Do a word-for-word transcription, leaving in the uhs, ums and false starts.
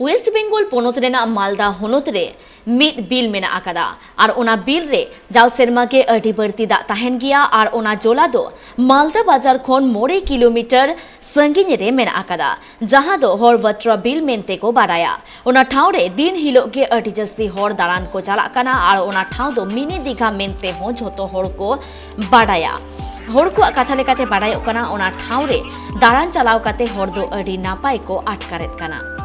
West Bengal ᱯᱚᱱᱚᱛ ᱨᱮᱱᱟᱜ ᱢᱟᱞᱫᱟ ᱦᱚᱱᱚᱛ ᱨᱮ ᱢᱤᱫ ᱵᱤᱞ ᱢᱮᱱᱟᱜ ᱟᱠᱟᱫᱟ ᱟᱨ ᱚᱱᱟ ᱵᱤᱞ ᱨᱮ ᱡᱟᱣ ᱥᱮᱨᱢᱟ ᱜᱮ ᱟᱹᱰᱤ ᱵᱟᱹᱲᱛᱤ ᱫᱟᱜ ᱛᱟᱦᱮᱱ ᱜᱮᱭᱟ ᱟᱨ ᱚᱱᱟ ᱡᱚᱞᱟ ᱫᱚ ᱢᱟᱞᱫᱟ ᱵᱟᱡᱟᱨ ᱠᱷᱚᱱ ᱢᱚᱬᱮ ᱠᱤᱞᱳᱢᱤᱴᱟᱨ ᱥᱟᱺᱜᱤᱧ ᱨᱮ ᱢᱮᱱᱟᱜ ᱟᱠᱟᱫᱟ, ᱡᱟᱦᱟᱸ ᱫᱚ ᱦᱚᱲ ᱵᱟᱴᱨᱟ ᱵᱤᱞ ᱢᱮᱱᱛᱮ ᱠᱚ ᱵᱟᱰᱟᱭᱟ᱾ ᱚᱱᱟ ᱴᱷᱟᱶ ᱨᱮ ᱫᱤᱱ ᱦᱤᱞᱳᱜ ᱜᱮ ᱟᱹᱰᱤ ᱡᱟᱹᱥᱛᱤ ᱦᱚᱲ ᱫᱟᱬᱟᱱ ᱠᱚ ᱪᱟᱞᱟᱜ ᱠᱟᱱᱟ ᱟᱨ ᱚᱱᱟ ᱴᱷᱟᱶ ᱫᱚ ᱢᱤᱱᱤ ᱫᱤᱜᱷᱟ ᱢᱮᱱᱛᱮ ᱦᱚᱸ ᱡᱷᱚᱛᱚ ᱦᱚᱲ ᱠᱚ ᱵᱟᱰᱟᱭᱟ᱾ ᱦᱚᱲ ᱠᱚᱣᱟᱜ ᱠᱟᱛᱷᱟ ᱞᱮᱠᱟᱛᱮ ᱵᱟᱰᱟᱭᱚᱜ ᱠᱟᱱᱟ, ᱚᱱᱟ ᱴᱷᱟᱶ ᱨᱮ ᱫᱟᱬᱟᱱ ᱪᱟᱞᱟᱣ ᱠᱟᱛᱮ ᱦᱚᱲ ᱫᱚ ᱟᱹᱰᱤ ᱱᱟᱯᱟᱭ ᱠᱚ ᱟᱴᱠᱟᱨᱮᱫ ᱠᱟᱱᱟ᱾